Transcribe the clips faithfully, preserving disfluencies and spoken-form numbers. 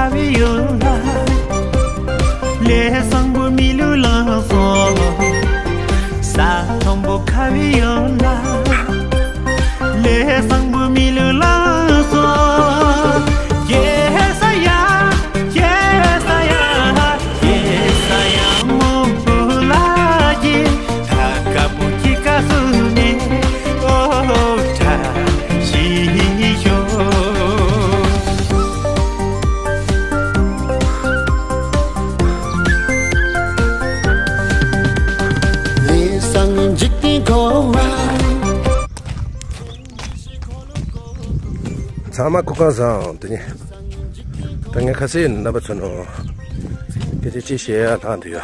ཁ་བའི་ཡོད་ལ། ལས་བཟང་པོ་མི་ལུས་ལ་སོགས། ས་མཐོན་པོ་ཁ་བའི་ཡོད་ལ། ལས་བཟང་པོ་མི་ལུས་ལ་སོགས། ཡེ་ས་ཡ། ཡེ་ས་ཡ། ཡེ་ས་ཡ་མོ་བུ་ལ་ཡེ། ད་ཀ་པོ་ཁྱི་ཀ་སུ་ནི་ཨོ་ཁྲ་ཤི་ཤོ། ལས་བཟང་འཇིག་རྟེན་འགྲོ་བ། ཚང་མ་སྐུ་ཁམས་བཟང་། དེ་ནི་ད་ངས་ཁ་སང་རྣམ་པ་ཚོ་ནང་སྐད་ཆ་ཅིག་བཤད་ཡ་ལྷག་འདུག་ཡ།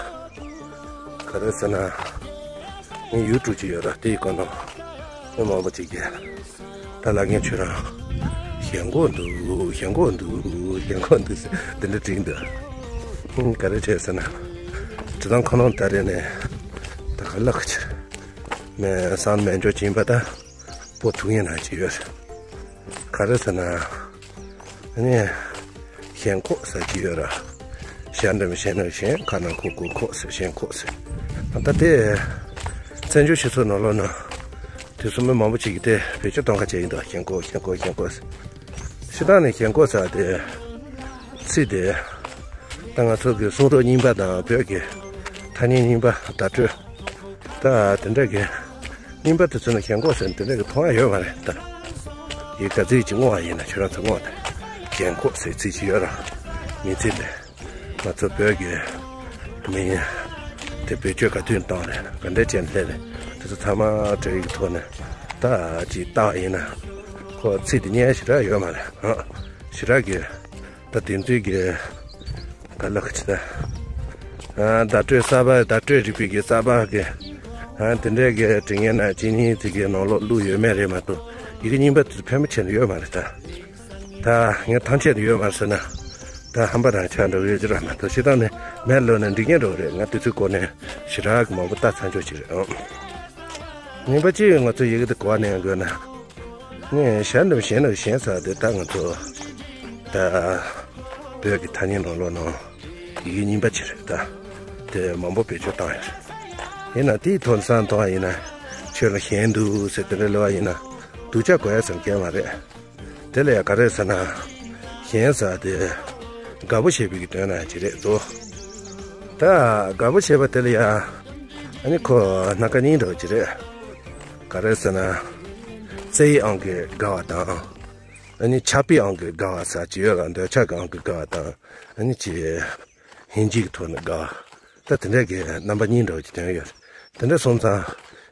ག་རེ་ཟེར་ན། ངའི་ཡུ་ཊུབ་ཅིག་ཡོད་ར། དེའི་སྒང་ནང་མི་མང་པོ་ཅིག་གིས། ད་ལ་ངས་ཁྱོད་རང་ཞེན་ཁོག་འདུག་ཞེན་ཁོག་འདུག་ཞེན་ཁོག་འདུག་ཟེར་དེ་འདྲ་དྲིས་འདུག་ག་རེ་བྱས་ཟེར་ན། དྲི་བཏང་ཁོ་ནང་ད་རེས་ནས་ད་ག་ལ་ཁ་ཕྱིར་མེད་སང་མེད་འཇོག་བྱིན་པ་ད་པོ་ཐུག་ཡས་ན་ཅིག་ཡོད་རེད། ག་རེ་ཟེར་ན། ཨ་ནི། ཞེན་ཁོག་ཟེར་གྱི་ཡོད་ར། ཞེན་འདྲ་མི་ཞེན་ན་ཞེན་ཁ་ནང་ཁོག་ཁོག་ཁོག་ཟེར་ཞེན་ཁོག་ཟེར། ད་དེ། བཙན་བྱོལ་སྤྱི་ཚོགས་ནང་ལོགས་ན། དུས་སུ་མི་མང་པོ་ཅིག་གིས་དེ་བེད་སྤྱོད་གཏོང་ཁ་བྱས་ཡིན་འདུག་ཞེན་ཁོག་ཞེན་ཁོག་ཞེན་ཁོག་ཟེར། སྤྱིར་བཏང་ནས་ཞེན་ཁོག་ཟེར་དེ། ཚིག་དེ། ད་ང་ཚོ་གི་གསུང་རབ་རྙིང་པ་དང་བོད་ཀྱི་ཐ་སྙད་རྙིང་པ་བརྡ་སྤྲོད། ད་དེ་འདྲ་གི་རྙིང་པ་དེ་ཚོ་ནི་ཞེན་ཁོག་ཟེར་དེ་འདྲ་གི་མཐོང་ཡ་ཡོད་མ་རེད་ད། ཡི་ག་ཚིག་ཅིག་བསྔོ་བ་ཡིན་ན་ཁྱོད་རང་ཚོ་བསྔོ་དང་། ཞེན་ཁོག་ཟེར་ཚིག་ཅིག་ཡོད་ར། མིང་ཚིག་དེ། ང་ཚོ་བོད་ཀྱི་མིང་དེ་བེད་སྤྱོད་ག་དུས་བཏང་རེད་ག་འདྲ་བྱས་ནས་སླེབས་རེད་དེ་ཚོ་ཚང་མ་འབྲེལ་ཡིག་ཐོག་ནས་ད་ཅིག་བལྟ་བ་ཡིན་ན། ཁོ་ཚིག་དེ་རྙེད་ཞེ་དྲག་ཡོད་མ་རེད་ཨང་། ཞེ་དྲག་གི་ད་དེ་ཚོའི་གི་ག་ལ་ག་ཅི་ད། ཨ། བརྡ་སྤྲོད་གསར་པ་བརྡ་སྤྲོད་རིག་པའི་གི་གསར་པ་གི། ཨ། དེ་འདྲའི་གི་དྲི་ངན་ན་ཅི་ནི་དེ་གི་ནང་ལོགས་བླུགས་ཡོད་མེད་རེད་མ་གཏོགས་ཡི་གེ་རྙིང་པ་དེ་ཚོ་ཕལ་མོ་ཆེ་ནི་ཡོད་མ་རེད་ད། ད་ངས་ཐམས་ཅད་དུ་ཡོད་མ་རེད་ཟེར་ན། ད་ཧམ་པ་རང་ཆགས་འགྲོ་གི་ཡོད་ཀྱི་རེད་མ་གཏོགས་སྤྱིར་བཏང་ནས་མེད་ལོས་ན་འགྲིག་ངེས་འགྲོ་གི་རེད། ང་དེ་ཚོའི་སྐོར་ནས་ཞེ་དྲག་གི་མང་པོ་ལྟ་ཚར་ཆོག་ཅིག་རེད་ཨང་། ངན་པ་གཅིག་ང་ཚོ་ཡི་གེ་དེ་གོ་བ་ནས་ཡང་དགོས་ན། ངས་གཞན་དང་གཞན་ལ་གཞན་ཟེར་དེ་ད་ང་ཚོ་ད་བོད་ཀྱི་ཐ་སྙད་ནང་ལོགས་ནང་ཡི་གེ་རྙིང་པ་ཅིག་རེད་ད། དེ་མང་པོ་བེད་སྤྱོད་བཏང་ཡོད་རེད། ཡིན་ན་དེའི་ཐོག་ནས་བསམ་བཏང་བ་ཡིན་ན་ཁྱོད་ལ་གཞན་འདུག་ཟེར་དེ་འདྲ་ལབ་པ་ཡིན་ན་སྡུག་ཅག་དགོས་ཡ་ཙམ་གང་ཡང་མ་རེད། དེ་ལ་ཡ་ག་རེ་ཟེར་ན། གཞན་ཟེར་དེ་དགའ་པོ་བྱེད་པའི་གི་དོན་ན་ཅིག་རེད་དོ། ད་དགའ་པོ་བྱེད་པ་དེ་ལ་ཡ་ཨ་ནི་ཁོ་སྣ་ཁ་གཉིས་འདྲ་བོ་ཅིག་རེད། ག་རེ་ཟེར་ན། བརྩེ་བའི་དབང་གིས་དགའ་བ་དང་། ཨ་ནི་ཆགས་པའི་དབང་གིས་དགའ་བ་ཟེར་གྱི་ཡོད་ལ་འདོད་ཆགས་ཀྱི་དབང་གིས་དགའ་བ་དང་། ཨ་ནི་ཅི། སྙིང་རྗེ་གི་ཐོག་ནས་དགའ་བ། ད་དེ་འདྲ་གི་རྣམ་པ་གཉིས་འདྲ་བོ་ཅིག་དོན་ཡོད་རེད། དེ་འདྲ་སོང་ཙང་།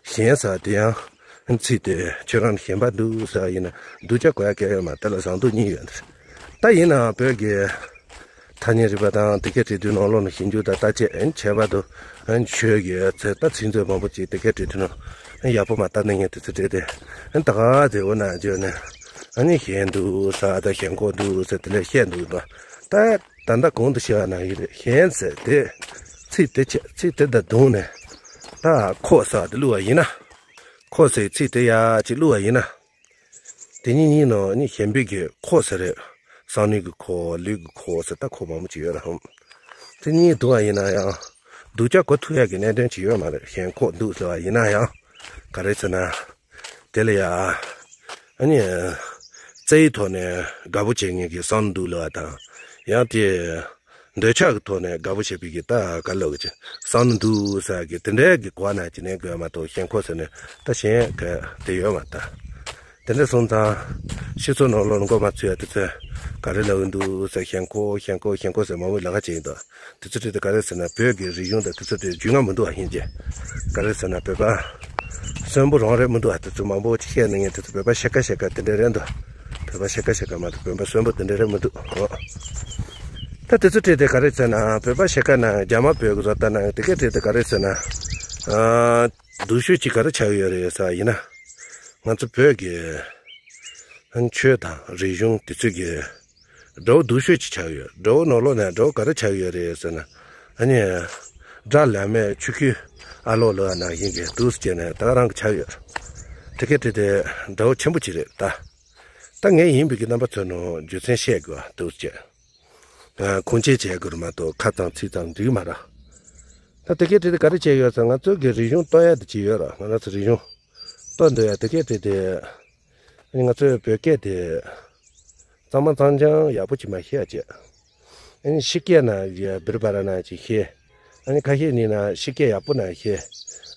གཞན་ཟེར་དེ་ཡང་། ཚིག་དེ་ཁྱོད་རང་ལ་ཞེན་པ་འདུག་ཟེར་བ་ཡིན་ན་སྡུག་ཅག་དགོས་ཡ་གང་ཡང་ཡོད་མ་རེད། དེ་ལ་བཟང་སྡུག་གཉིས་ཡོད་འདུག་ད་ཡིན་ནའང་བོད་ཀྱི་ཐ་སྙད་རིག་པ་དང་དེ་གའི་འབྲི་དུས་ནང་ལོགས་ནས་ཞིབ་འཇུག་དང་བརྟག་དཔྱད་ཨེ་བྱས་པ་དང་ཨེ་ཆོས་ཀྱི་ཚེ་ད་ཚིག་མཛོད་མང་པོ་ཅིག་དེ་གའི་འབྲི་དུས་ནང་ཨེ་ཡག་པོ་མ་བལྟས་ན་ངས་དེ་ཚོ་བྲིས་ཏེ་ཨེ་ད་ག་དེ་འོ་ན་བརྗོད་ནས་ཨ་ནི་ཞེན་འདུག་ཟེར་དང་ཞེན་ཁོག་འདུག་ཟེར་དེ་འདྲ་བཤད་འདུག་ད། ད་ད་ལྟ་གོང་དུ་བཤད་པ་ནང་བཞིན་རེད། ཞེན་ཟེར་དེ་ཚིག་དེ་ཆེ་ཚིག་དེ་དང་བསྡོངས་ནས་ད་ཁོག་ཟེར་དེ་བླུགས་པ་ཡིན་ན། ཁོག་ཟེར་ཚིག་དེ་ཡ་ཅིག་བླུགས་པ་ཡིན་ན། དེ་གཉིས་གཉིས་ནང་ནི་ཞེན་པའི་གི་ཁོག་ཟེར་རེད། བསམ་ནི་གི་ཁོག་ལུས་ཀྱི་ཁོག་ཟེར་ད་ཁོག་མང་པོ་ཅིག་ཡོད་རེད་ཧམ། དེ་གཉིས་བསྡོངས་པ་ཡིན་ན་ཡང་སྡུག་ཅག་གོ་ཐུབ་ཡ་གི་གནད་དོན་ཅིག་ཡོད་མ་རེད། ཞེན་ཁོག་འདུག་ཟེར་བ་ཡིན་ན་ཡང་ག་རེ་ཟེར་ན། དེ་ལ་ཡ། ཨ་ནི། རྩ་བའི་ཐོག་ནས་དགའ་པོ་བྱེད་མཁན་གྱི་བསམ་འདུག་ལབ་པ་དང་། ཡང་དེ། འདོད་ཆགས་ཀྱི་ཐོག་ནས་དགའ་པོ་བྱེད་པའི་གི་ད་ག་ལབ་ཀྱི་བསམ་འདུག་ཟེར་གི་དེ་འདྲའི་གི་གོ་བ་ན་ཅི་ནས་དགོས་མ་གཏོགས་ཞེན་ཁོག་ཟེར་ནས་ད་གཞན་ག་དེ་ཡོད་མ་ད། དེ་འདྲ་སོང་ཙང་། སྤྱི་ཚོགས་ནང་ལོགས་ལ་མགོ་མ་ཚོས་ཡ་དེ་ཚོས་ག་རེ་ལབ་ཀྱི་འདུག་ཟེར་ཞེན་ཁོག་ཞེན་ཁོག་ཞེན་ཁོག་ཟེར་མང་པོས་ལབ་ཁ་བྱེད་ཀྱི་འདུག་དེ་ཚོ་བྲིས་ཏེ་ག་རེ་ཟེར་ན་བོད་ཀྱི་རིག་གཞུང་དང་དེ་ཚོ་དེ་རྒྱུས་མངའ་མི་འདུག་པ་ཡིན་གྱི། ག་རེ་ཟེར་ན་བོད་པ་གསོན་པོ་རང་རེད་མི་འདུག་པ། དེ་ཚོ་མང་པོ་ཅིག་བཤད་ནས་ངས་དེ་ཚོ་བོད་པ་ཕྱེད་ཀ་ཕྱེད་ཀ་དེ་འདྲ་རེད་འདུག་བོད་པ་ཕྱེད་ཀ་ཕྱེད་ཀ་མ་གཏོགས་བོད་པ་གསོན་པོ་དེ་འདྲ་རེད་མི་འདུག་ད་དེ་ཚོ་བྲིས་ཏེ་ག་རེ་ཟེར་ན་བོད་པ་ཕྱེད་ཀ་ན་རྒྱ་དམར་པོའི་གི་བཟོ་ལྟ་ན་དེ་གས་བྲིས་ཏེ་ག་རེ་ཟེར་ན། ཨ། སྡུག་ཤོས་ཅིག་ག་རེ་ཆགས་ཡོད་རེད་ཟེར་བ་ཡིན་ན། ང་ཚོ་བོད་ཀྱི་ཆོས་དང་རིག་གཞུང་དེ་ཚོ་གི་དགྲ་བོ་སྡུག་ཤོས་ཅིག་ཆགས་ཡོད། དགྲ་བོ་ནང་ལོགས་ནས་དགྲ་བོ་ག་རེ་ཆགས་ཡོད་རེད་ཟེར་ན། ཨ་ནི། དགྲ་ལ་མེད་ཆུ་ཁྱི་ཨ་ལོག་ལོ་ནང་བཞིན་གྱི་འདུག་སེ་བྱས་ནས་ད་ག་རང་གི་ཆགས་ཡོད། དེ་གས་དེ་དེ་དགྲ་བོ་ཆེན་པོ་ཅིག་རེད་ད། ད་ངས་ཡིན་པའི་གི་རྣམ་པ་ཚོའི་ནང་རྒྱུ་མཚན་བཤད་དགོས་འདུག་སེ་བྱས། ཁུངས་སྐྱེལ་བྱེད་དགོས་རེད་མ་གཏོགས་ཁ་ཙམ་ཚིག་ཙམ་འགྲིག་མ་རེད། ད་དེ་གའི་གྲས་དེ་ག་རེ་བྱས་ཡོད་ཟེར། ང་ཚོ་གི་རིག་གཞུང་གཏོར་ཡ་དེ་བྱས་ཡོད་རེད། ང་རང་ཚོ་རིག་གཞུང་གཏོར་འདོད་ཡ་དེ་གའི་གྲས་དེ། ཨ་ནི་ང་ཚོའི་བོད་སྐད་དེ་གཙང་མ་གཙང་རྐྱང་ཡག་པོ་ཅིག་མ་ཤེས་ཡ་བྱས། ཨ་ནི་ཕྱི་སྐད་ན་ཡ་བིར་བ་ར་ན་ཅིག་ཤེས། ཨ་ནི་ཁ་ཤས་ནི་ན་ཕྱི་སྐད་ཡག་པོ་ན་ཤེས།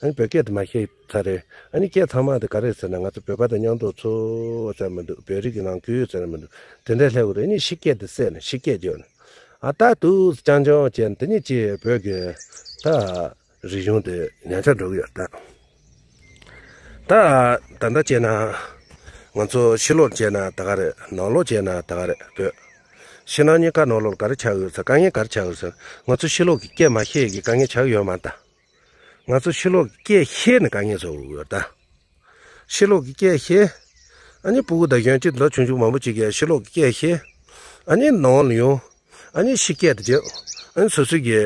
ཨ་ནི་བོད་སྐད་དེ་མ་ཤེས་ཚར་རེད། ཨ་ནི་སྐད་ཚང་མ་དེ་ག་རེ་ཟེར་ན་ང་ཚོ་བོད་པ་དང་མཉམ་དུ་ཚོ་ཟེར་མི་འདུག་བོད་རིགས་ཀྱི་ནང་ཁུལ་ཟེར་མི་འདུག་དེ་འདྲ་སླེབས་དགོས་རེད། ཨ་ནི་ཕྱི་སྐད་དེ་བསད་ནས་ཕྱི་སྐད་བརྗོད་ནས། ཨ་ད་དུ་རྐྱང་རྐྱང་བྱས་ནས་དེ་ནི་ཅི་བོད་ཀྱི་ད་རིག་གཞུང་དེ་ཉམས་ཆག་འགྲོ་གི་ཡོད་ད། ད་ད་ལྟ་བྱས་ན་ང་ཚོ་ཕྱི་ལོགས་བྱས་ན་ད་ག་རེད། ནང་ལོགས་བྱས་ན་ད་ག་རེད། བོད་ཕྱི་ནང་གཉིས་ཀ་ནང་ལོགས་ག་རེ་ཆགས་ཡོད་ཟེར། དཀའ་ངལ་ག་རེ་ཆགས་ཡོད་ཟེར། ང་ཚོ་ཕྱི་ལོགས་ཀྱི་སྐད་མ་ཤེས་ཀྱི་དཀའ་ངལ་ཆགས་ཡོད་མ་ད། ང་ཚོ་ཕྱི་ལོགས་ཀྱི་སྐད་ཤེས་ནས་དཀའ་ངལ་བཟོ་གི་ཡོད་ད། ཕྱི་ལོགས་ཀྱི་སྐད་ཤེས། ཨ་ནི་ཕྲུ་གུ་དང་གཞོན་སྐྱེས་ལོ་ཆུང་ཆུང་མང་པོ་ཅིག་གིས་ཕྱི་ལོགས་ཀྱི་སྐད་ཤེས། ཨ་ནི་ནང་ལ་ཡོང་། ཨ་ནི་ཕྱི་སྐད་དུ་བརྗོད། ཨ་ནི་སོ་སོའི་གི་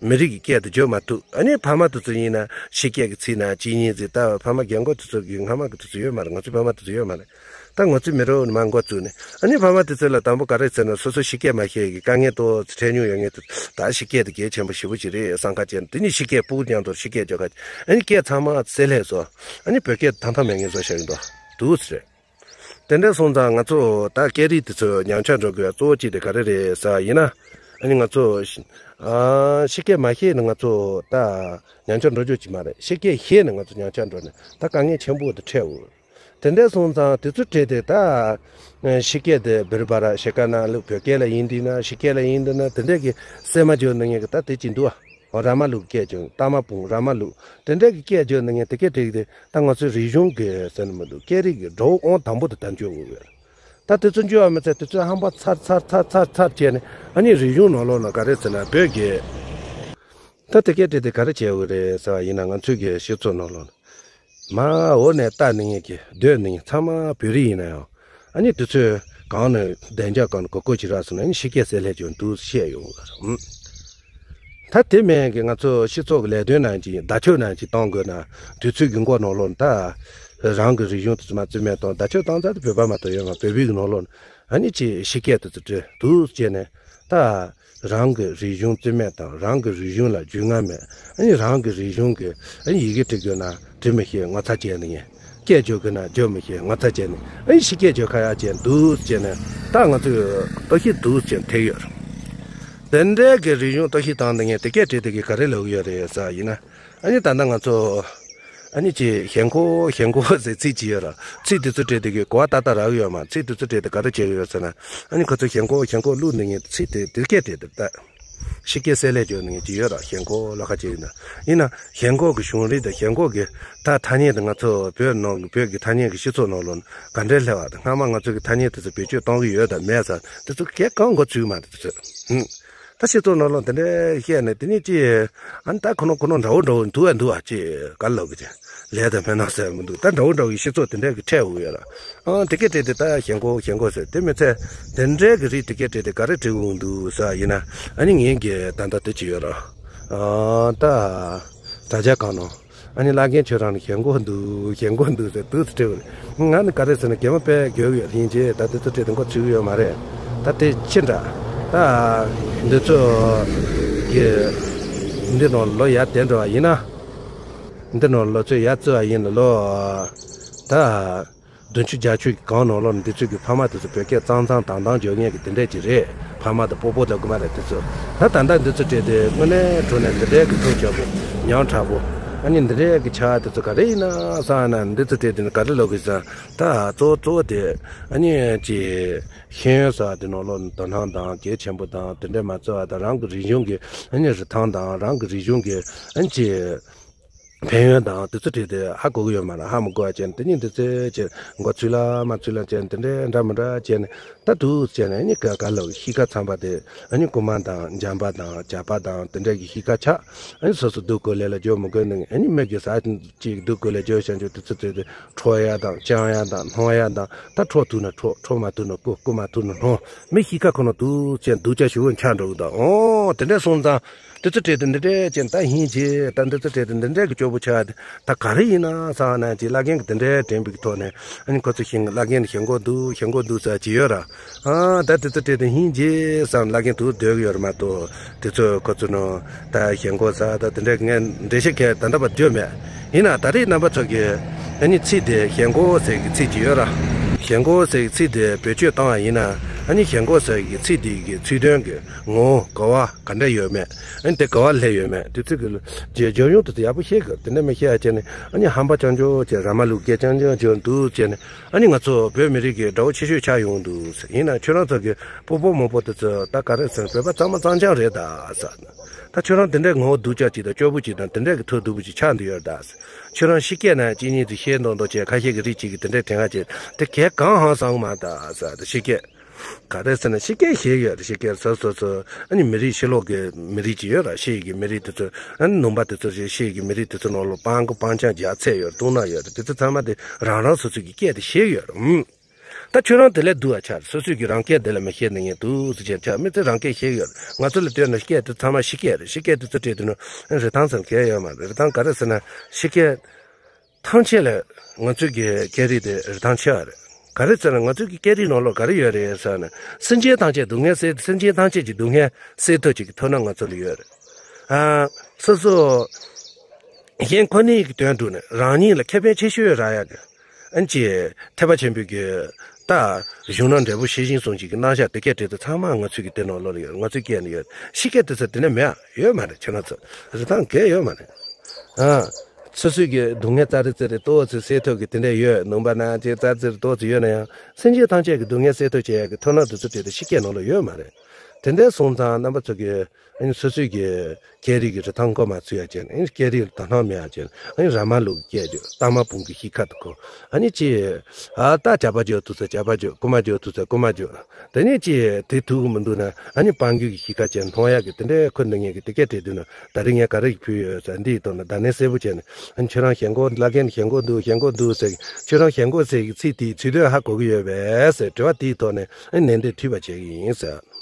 མི་རིགས་ཀྱི་སྐད་དུ་བརྗོད་མ་ཐུབ། ཨ་ནི་ཕ་མ་དེ་ཚོ་ཡིན་ན་ཕྱི་སྐད་ཀྱི་ཚིག་ན་ཅི་ཡིན་ཟེར། ད་ཕ་མ་རྒན་གོག་དེ་ཚོ་གི་སྔ་མ་གི་དེ་ཚོ་ཡོད་མ་རེད། ང་ཚོའི་ཕ་མ་དེ་ཚོ་ཡོད་མ་རེད། ད་ང་ཚོའི་མི་རབས་ནས་མར་འགོ་བཙུགས་ནས། ཨ་ནི་ཕ་མ་དེ་ཚོ་ལ་དང་པོ་ག་རེ་ཟེར་ན། སོ་སོ་ཕྱི་སྐད་མ་ཤེས་ཀྱི་དཀའ་ངལ་ཏོག་ཙམ་འཕྲད་མྱོང་ཡོད་མཁན་དེ། ད་ཕྱི་སྐད་དེ་གལ་ཆེན་པོ་ཞེ་པོ་ཅིག་རེད་བསམ་ཁ་བྱས་ནས། དེ་ནས་ཕྱི་སྐད་ཕྲུ་གུ་མཉམ་དུ་ཕྱི་སྐད་བརྗོད་ཁ། ཨ་ནི་སྐད་ཚང་མ་བསྲེས་ལྷད་བཟོ། ཨ་ནི་བོད་སྐད་ཐང་ཐང་མེད་མཁན་བཟོ་བཞག་གི་འདུག་འདུག་ཟེར། དེ་འདྲ་སོང་ཙང་ང་ཚོ་ད་སྐད་རིགས་དེ་ཚོ་ཉམས་ཆག་འགྲོ་དགོས་གཙོ་བོ་གཅིག་དེ་ག་རེ་རེད་ཟེར་བ་ཡིན་ན། ཨ་ནི་ང་ཚོ་ཨ་ཕྱི་སྐད་མ་ཤེས་ནས་ང་ཚོ་ད་ཉམས་ཆག་འགྲོ་རྒྱུ་ཅིག་མ་རེད། ཕྱི་སྐད་ཤེས་ནས་ང་ཚོ་ཉམས་ཆག་འགྲོ་ནས་ད་དཀའ་ངལ་ཆེན་པོ་དེ་འཕྲད་འོང་། དེ་འདྲ་སོང་ཙང་དེ་ཚོ་བྲིས་ཏེ་ད་ཕྱི་སྐད་དེ་བིར་བ་ར་ཕྱི་སྐད་ན་ལུགས། བོད་སྐད་ལ་ཡིན་དུས་ན། ཕྱི་སྐད་ལ་ཡིན་དུས་ན། དེ་འདྲ་གི་སེམས་མ་འཇོག་ནི་ངས་གི་ད་དེ་ཅི་འདུག་ཨ། ར་མ་ལུག་སྐད་ཅིག་ཏ་མ་བུང་ར་མ་ལུག་དེ་འདྲ་གི་སྐད་བརྗོད་ནི་ངས་དེ་སྐད་བྲིས་ཏེ། ད་ང་ཚོའི་རིག་གཞུང་གི་ཟེར་ནི་མི་འདུག་སྐད་རིགས་ཀྱི་འགྲོ་འོང་དང་པོ་དེ་ད་འཇོག་དགོས་ཡོད། ད་དེ་ཚོ་འཇོག་བ་མི་ཚད་དེ་ཚོའི་ཧམ་པ་ཚར་ཚར་ཚར་ཚར་ཚར་བྱས་ནས། ཨ་ནི་རིག་གཞུང་ནང་ལོགས་ལ་ག་རེ་ཟེར་ན་བོད་ཀྱི། ད་དེ་སྐད་བྲིས་ཏེ་ག་རེ་བྱས་ཡོད་རེད་ཟེར་བ་ཡིན་ན། ང་ཚོའི་གི་སྤྱི་ཚོགས་ནང་ལོགས་ལ་མ་འོ་ནས་ལྟ་ནི་ངེད་ཀྱི་སྡོད་ནི་ཚང་མ་བོད་རིགས་ཡིན་ན་ཡང་། ཨ་ནི་དེ་ཚོས་གང་ནས་བདེ་འཇགས་གང་ནས་གོ་གོ་ཅིག་རག་སོང་ན། ཨ་ནི་ཕྱི་སྐད་བསྲེས་ལྷད་ཀྱང་འདུག་བཤད་ཡོང་གི་རེད། ད་དེ་མིན་གྱི་ང་ཚོ་སྤྱི་ཚོགས་ཀྱི་ལས་དོན་ནང་ཅིག་བརྡ་ཆད་ནང་ཅིག་གཏོང་དགོས་ན། དུས་ཚོད་ཀྱི་མགོ་ནང་ལོགས་ད་རང་གི་རིག་གཞུང་དེ་ཚོ་མ་རྩིས་མེད་གཏོང་། བརྡ་ཆད་བཏང་ཚར་དུས་བོད་པ་མ་གཏོགས་ཡོད་མ། བོད་པའི་གི་ནང་ལོགས་ཨ་ནི་ཅིག་ཕྱི་སྐད་དེ་ཚོ་བྲིས་འདུག་བྱས་ནས། ད་རང་གི་རིག་གཞུང་རྩིས་མེད་དང་། རང་གི་རིག་གཞུང་ལ་རྒྱུས་མངའ་མེད། ཨ་ནི་རང་གི་རིག་གཞུང་གི་ཨ་ནི་ཡི་གེ་འབྲི་དགོས་ན་འབྲི་མི་ཤེས་ངོ་ཚ་བྱས་ནས། སྐད་བརྗོད་དགོས་ན་བརྗོད་མི་ཤེས་ངོ་ཚ་བྱས་ནས། ཨ་ནི་ཕྱི་སྐད་བརྗོད་ཁ་ཡག་བྱས་འདུག་བྱས་ནས། ད་ང་ཚོས་གཏོར་བཤིག་འདུག་བྱས་ཐེག་ཡོད་རེད། དེ་འདྲའི་གི་རིག་གཞུང་གཏོར་བཤིག་བཏང་ནས་ངས་དེ་སྐད་བྲིས་དེ་གི་ག་རེ་ལབ་ཀྱི་ཡོད་རེད་ཟེར་བ་ཡིན་ན། ཨ་ནི་ད་ལྟ་ང་ཚོ་ཨ་ནི་ཅིག་ཞེན་ཁོག་ཞེན་ཁོག་ཟེར་ཚིག་ཅིག་ཡོད་ར། ཚིག་དེ་ཚོ་བྲིས་དེ་གི་གོ་བ་ཏག་ཏག་རག་གི་ཡོད་མ། ཚིག་དེ་ཚོ་བྲིས་དེ་ག་རེ་བྱེད་ཀྱི་ཡོད་ཟེར་ན། ཨ་ནི་ཁོ་ཚོ་ཞེན་ཁོག་ཞེན་ཁོག་བླུགས་ནས་ངས་ཚིག་དེ་དེ་སྐད་བྲིས་དེ་ལྟ། ཕྱི་སྐད་བསྲེས་ལྷད་བརྗོད་ནས་ངས་ཅིག་ཡོད་ར། ཞེན་ཁོག་ལ་ཁ་ཅིག་ཡིན་ན། ཡིན་ན་ཞེན་ཁོག་གི་བྱུང་རིམ་དང་། ཞེན་ཁོག་གི་ད་ཐ་སྙད་དེ་ང་ཚོ་བོད་ནང་བོད་ཀྱི་ཐ་སྙད་ཀྱི་སྤྱི་ཚོགས་ནང་ལོགས་ག་འདྲའི་སླེབས་པ་དང་། སྔ་མ་ང་ཚོ་གི་ཐ་སྙད་དེ་ཚོ་བེད་སྤྱོད་གཏོང་གི་ཡོད་དང་མེད་ཟེར་དེ་ཚོ་གས་གང་མགོ་ཚོས་མ་རེད་དེ་ཚོ། ཧུམ། ད་སྤྱི་ཚོགས་ནང་ལོགས་འདི་འདྲའི་བཤད་ནས་དེ་ནས་ཅི། ཨ་ནི་ད་ཁོ་ན་ཁོ་ན་འདྲ་བོ་འདྲ་བོ་འདུག་ཨ་འདུག་ཨ་ཅེ་ག་ལབ་གི་ཅེ། ལས་དང་མི་སྣང་ཟེར་མི་འདུག་ད་འདྲ་བོ་འདྲ་བོའི་སྤྱི་ཚོགས་དེ་འདྲ་གི་འཕྲད་འོང་ཡོད་ལ། ཨང་དེ་སྐད་བྲིས་ཏེ་ད་ཞེན་ཁོག་ཞེན་ཁོག་ཟེར། དེ་མི་ཚད་དེ་འདྲའི་གི་རིགས་དེ་སྐད་བྲིས་ཏེ་ག་རེ་བྲིས་འོང་འདུག་ཟེར་ཡིན་ན། ཨ་ནི་ངས་གི་ད་ལྟ་དེ་ཅི་ཡོད་ར། ཨ་ད་དྲ་རྒྱ་གང་ནང་། ཨ་ནི་བླ་རྒན་ཁྱོད་རང་ནི་ཞེན་ཁོག་འདུག་ཞེན་ཁོག་འདུག་ཟེར་དུས་སུ་སྤྲེའུ་རེད། ང་ནི་ག་རེ་ཟེར་ན་གད་མོ་དཔེ་རྒྱོབ་ཡོད་ཡིན་གྱི། ད་དེ་ཚོ་སྤྲེའུ་དེ་མགོ་ཚོས་ཡོད་མ་རེད། ད་དེ་ཕྱིན་འདྲ། ད་འདི་ཚོ་གི་འདི་ནང་ལོ་ཡར་དེ་འགྲོ་བ་ཡིན་ན། འདི་ནང་ལོ་ཚོད་ཡར་བརྩི་བ་ཡིན་ན་ལོ། ད་བདུན་ཅུ་བརྒྱད་ཅུ་གི་གང་ནང་ལོ་འདི་ཚོ་གི་ཕ་མ་དེ་ཚོ་བོད་སྐད་གཙང་གཙང་དྭངས་དྭངས་བརྗོད་མཁན་གི་དེ་འདྲས་ཅིག་རེད། ཕ་མ་དང་སྤོ་སྤོ་ལབ་གི་མ་རེད་དེ་ཚོ། ད་ད་ལྟ་འདི་ཚོ་སྤྲད་དེ་དངོས་གནས་དྲང་གནས་འདི་འདྲའི་གི་ཐུགས་ཆེ་པོ་ཉམས་དྲག་པོ། ཨ་ནི་འདི་འདྲའི་གི་ཆ་དེ་ཚོ་ག་རེ་ཡིན་ན་བསམ་ན། འདི་ཚོ་སྤྲད་དེ་ནི་ག་རེ་ལབ་དགོས་ཟེར་ན། ད་གཙོ་བོ་གཙོ་བོ་དེ་ཨ་ནི་ཅི་ཤེས་ཡོན་ཟེར་བ་དེ་ནང་ལོགས་དོ་སྣང་དང་གལ་ཆེན་པོ་དང་དེ་འདྲས་མ་བརྩི་བ་དང་། རང་གི་རིག་གཞུང་གི་ཨ་ནི་རིན་ཐང་དང་རང་གི་རིག་གཞུང་གི་ཨ་ནི་ཅི། ཕན་ཡོན་དང་དེ་ཚོ་བྲིས་ཏེ་ཧ་གོ་གི་ཡོད་མ་རེད། ཧ་མི་གོ་བ་བྱས་ནས་དེ་གཉིས་འདི་ཚོའི་ཆེད་མགོ་ཚོས་ལ་མ་ཚོས་ལ་བྱས་ནས་དེ་འདྲའི་འདྲ་མི་འདྲ་བྱས་ནས། ད་དུས་བྱས་ནས་ཨ་ནི་ག་ག་ལོག་གཤིས་ཀ་འཚམ་པ་དེ་ཨ་ནི་རྐུན་མ་དང་འཇམ་པ་དང་ཇག་པ་དང་དེ་འདྲ་གི་གཤིས་ཀ་ཆགས། ཨ་ནི་སོ་སོ་སྡུག་གོ་ལེ་ལ་འཇོག་མི་དགོས་ནས། ཨ་ནི་མི་གི་ཟ་ཅིག་སྡུག་གོ་ལེ་འཇོག་བྱ་འཇོག་དེ་ཚོ་བྲིས་ཏེ་འཕྲོག་ཡ་དང་བཅང་ཡ་དང་སྣང་ཡ་དང་། ད་འཕྲོག་ཐུབ་ན་འཕྲོག་འཕྲོག་མ་ཐུབ་ན་རྐུ་རྐུ་མ་ཐུབ་ན་སྣང་། མི་གཤིས་ཀ་ཁོ་ན་དུས་བྱས་སྡུག་ཅག་ཞེ་པོ་ཆགས་འགྲོ་གི་འདུག་འོ་དེ་འདྲ་སོང་ཙང་། དེ་ཚོ་སྤྲད་དེ་འདི་འདྲས་ཅན་ད་ཧིན་ཇེ་ད་འདི་ཚོ་སྤྲད་དེ་འདི་འདྲས་ཀྱི་སྐྱོ་པོ་ཆགས་ཏེ་ད་ག་རེ་ཡིན་ན་བསམ་ན་ཅི་བླ་རྒན་གྱི་དེ་འདྲས་དྲན་པའི་ཐོག་ནས་ཨ་ནི་ཁོ་ཚོ་ཞིང་བླ་རྒན་ཞིང་སྒོ་འདུག་ཞིང་སྒོ་འདུག་ཟེར་གྱི་ཡོད་ར། ཨ་ད་དེ་ཚོ་སྤྲད་དེ་ཧིན་ཇེ་བསམ་བླ་རྒན་དུ་སྡོད་ཀྱི་ཡོད་ར་མ་གཏོགས་དེ་ཚོ་ཁོ་ཚོ་ནང་ད་ཞིང་སྒོ་ཟ་ད་དེ་འདྲས་ངས་འགྲེལ་བཤད་ཁས་ད་ལྟ་བར་བརྗོད་མེད། ཡིན་ན་ད་རེས་རྣམ་པ་ཚོ་གིས་ཨ་ནི་ཚིག་དེ་ཞིང་སྒོ་ཟེར་གྱི་ཚིག་ཅིག་ཡོད་ར། ཞིང་སྒོ་ཟེར་གྱི་ཚིག་དེ་བེད་སྤྱོད་བཏང་བ་ཡིན་ན་ཨ་ནི་ཞིང་སྒོ་ཟེར་གྱི་ཚིག་དེ་གི་ཚིག་དོན་གྱི་ངོ་བོ་གོ་བ་ག་འདྲ་ཡོད་མེད། ཨ་ནི་དེ་ག་བ་སླེབས་ཡོད་མེད་དེ་ཚིག་གི་རྒྱ་སྦྱོར་ཡོང་དུ་ཡག་པོ་ཤེས་གི་དེ་འདྲ་མི་ཤེས་ཡ་བྱས་ནས་ཨ་ནི་ཧམ་པ་ཅང་ཅོ་བྱས་ར་མ་ལུག་སྐད་ཅང་ཅང་བརྗོད་འདུག་བྱས་ནས་ཨ་ནི་ང་ཚོ་བོད་མི་རིགས་ཀྱི་དགྲ་བོ་ཆེ་ཤོས་ཆགས་ཡོང་འདུག་ཟེར། ཡིན་ན་ཁྱོད་རང་ཚོ་གི་སྤོ་སྤོ་མོ་པོ་དེ་ཚོ་ད་ག་རེ་ཟེར་བོད་པ་གཙང་མ་གཙང་རྐྱང་རེད་ད་ཟེར། ད་ཁྱོད་རང་དེ་འདྲའི་ངོ་བོ་སྡུག་ཅག་ཅིག་དང་སྐྱོ་པོ་ཅིག་དང་དེ་འདྲའི་གི་ཐུགས་སྡུག་པོ་ཅིག་ཆགས་འདི་ཡོད་ད་ཟེར། ཁྱོད་རང་ཤི་སྐད་ན་གཅིག་གཉིས་ཚོ་ཤེས་མདོག་མདོག་བྱས་ཁ་ཤས་ཀྱི་རིགས་གཅིག་གི་དེ་འདྲའི་དྲན་ཁ་ཅིག་དེ་གས་གང་ཧང་སང་མ་ད་ཟེར། ད་ཤི་སྐད་ག་རེ་ཟེར་ན་ཤི་སྐད་ཤེས་ཡོད་རེད། ཤི་སྐད་སོ་སོ་སོ་ཨ་ནི་མི་རིགས་ཕྱི་ལོགས་ཀྱི་མི་རིགས་ཅིག་ཡོད་ར། ཤི་ཡི་གི་མི་རིགས་དེ་ཚོ་ཨ་ནི་ནུམ་པ་དེ་ཚོ་ཞིག་ཤི་ཡི་གི་མི་རིགས་དེ་ཚོ་ནང་ལོ་སྤང་གོ་སྤང་ཆང་རྒྱག་ཚད་ཡོད་རེད། བཏུང་ན་ཡོད་རེད། དེ་ཚོ་ཚང་མ་དེ་རང་རང་སོ་སོ་གི་སྐད་དེ་ཤེས་ཡོད་རེད། ཨུམ། ད་ཁྱོད་རང་དེ་ལས་སྡུག་བ་ཆགས་སོ་སོས་ཀྱི་རང་སྐད་དེ་ལ་མི་ཤེས་ནི་ངས་འདུག་ཟེར་བྱས་ཆགས་མི་ཚེ་རང་སྐད་ཤེས་ཡོད། ང་ཚོ་ལ་ལྟོས་ན་སྐད་དེ་ཚང་མ་ཤི་སྐད་རེད། ཤི་སྐད་དེ་ཚོ་བྲིས་དུས་ན་རི་ཐང་ཟེར་མཁན་ཡོད་མ་རེད། རི་ཐང་ག་རེ་ཟེར་ན་ཤི་སྐད་ཐང་ཆད་ལ་ང་ཚོའི་གི་སྐད་རིགས་དེ་རི་ཐང་ཆད་པ་རེད། ག་རེ་ཟེར་ན་ང་ཚོའི་གི་སྐད་རིགས་ནང་ལོགས་ག་རེ་ཡོད་རེད་ཟེར་ན་སེམས་ཅན་ཐམས་ཅད་སྡུག་བསྔལ་སེལ་སེམས་ཅན་ཐམས་ཅད་ཀྱི་སྡུག་བསྔལ་སེལ་ཐབས་ཅིག་གི་ཐུགས་སྣང་ང་ཚོ་ལ་ཡོད་རེད། ཨ་སོ་སོ་གཞན་ཁོ་ནའི་གི་དོན་སྒྲུབ་ནས་རང་ཉིད་ལ་ཁེ་ཕན་ཆེ་ཤོས་རག་ཡག་གི་ཨན་ཅི། ཐེག་པ་ཆེན་པོའི་གི་ད་གཞུང་ན་འབྲས་བུ་ཤེས་བཞིན་གསུངས་ཅིག་གི་རྣམ་གཞག་དེ་སྐད་བྲིས་ཏེ་ཚང་མ་ང་ཚོའི་གི་དེ་ནང་ལོགས་ལ་ཡོད། ང་ཚོའི་སྐད་ནས་ཡོད། ཤི་སྐད་དེ་ཚོ་དེ་ནས་མེད་ཡོད་མ་རེད། ཁྱེད་རང་ཚོ་རི་ཐང་གས་ཡོད་མ་རེད། ཨ་སོ་སོའི་གི་སྡུག་བསྔལ་ཙ་རི་ཙི་རི་ཏོག་ཙི་སེལ་ཐབས་གི་དེ་འདྲས་ཡོད། ནུམ་པ་ན་ཅི་ཙ་རི་ཙི་རི་ཏོག་ཙི་ཡོད་ན་ཡང་སེམས་ཅན་ཐམས་ཅད་ཀྱི་སྡུག་བསྔལ་སེལ་ཐབས་བྱེད་ཡག་གི་ཐུགས་སྣང་དེ་ཚོ་བྲིས་ཏེ་ཤི་སྐད་ནང་ལོགས་ཡོད་མ་རེད། དེ་འདྲས་སོང་ཙང་རྣམ་པ་ཚོ་གི་ཨ་ནི་སོ་སོའི་གི་སྐད་རིགས་ཀྱི་རི་ཐང་མགོ་མ་ཚོས་ཡ་ཅན། ཨ་ནི་སྐད་རིགས་ལ་དོ་སྣང་མེད་ཡ་ཅན། ཨ་ནི་ར་མ་ལུག་སྐད་རྒྱུ་སྟག་མ་བུང་གི་གཤིས་ཁ་དུ་གོ། ཨ་ནི་ཅི། ཨ་ད་ཇ་པ་ཇོ་ཐུག་ས་ཇ་པ་ཇོ། རྐུ་མ་ཇོ་ཐུག་ས་རྐུ་མ་ཇོ། དེ་ནས་ཅི་དེ་ཐུག་གི་མི་འདུག་ན་ཨ་ནི་སྤང་རྒྱུ་གི་གཤིས་ཁ་ཅན་མཐོང་ཡ་གི་དེ་འདྲའི་ཁོ་འདི་ངས་གི་དེ་སྐད་བྲིས་དུས་ན་ད་རིང་ངས་ག་རེ་ཕུལ་ཡོད་ཟེར་འདི་ཡི་ཐོག་ན་ད་ནས་གསལ་པོ་བྱས་ནས་ཨ་ནི་ཁྱོད་རང་ཞེན་ཁོག་བླ་རྒན་ཞེན་ཁོག་འདུག་ཞེན་ཁོག་འདུག་ཟེར། ཁྱོད་རང་ཞེན་ཁོག་ཟེར་གི་ཚིག་དེའི་ཚིག་དོན་ཧ་གོ་གི་ཡོད་པས་ཟེར་དྲི་བ་དེའི་ཐོག་ནས་ཨ་ནི་ནན་ཏན་འཐུས་པ་བྱེད་གི་ཡིན་ཟེར།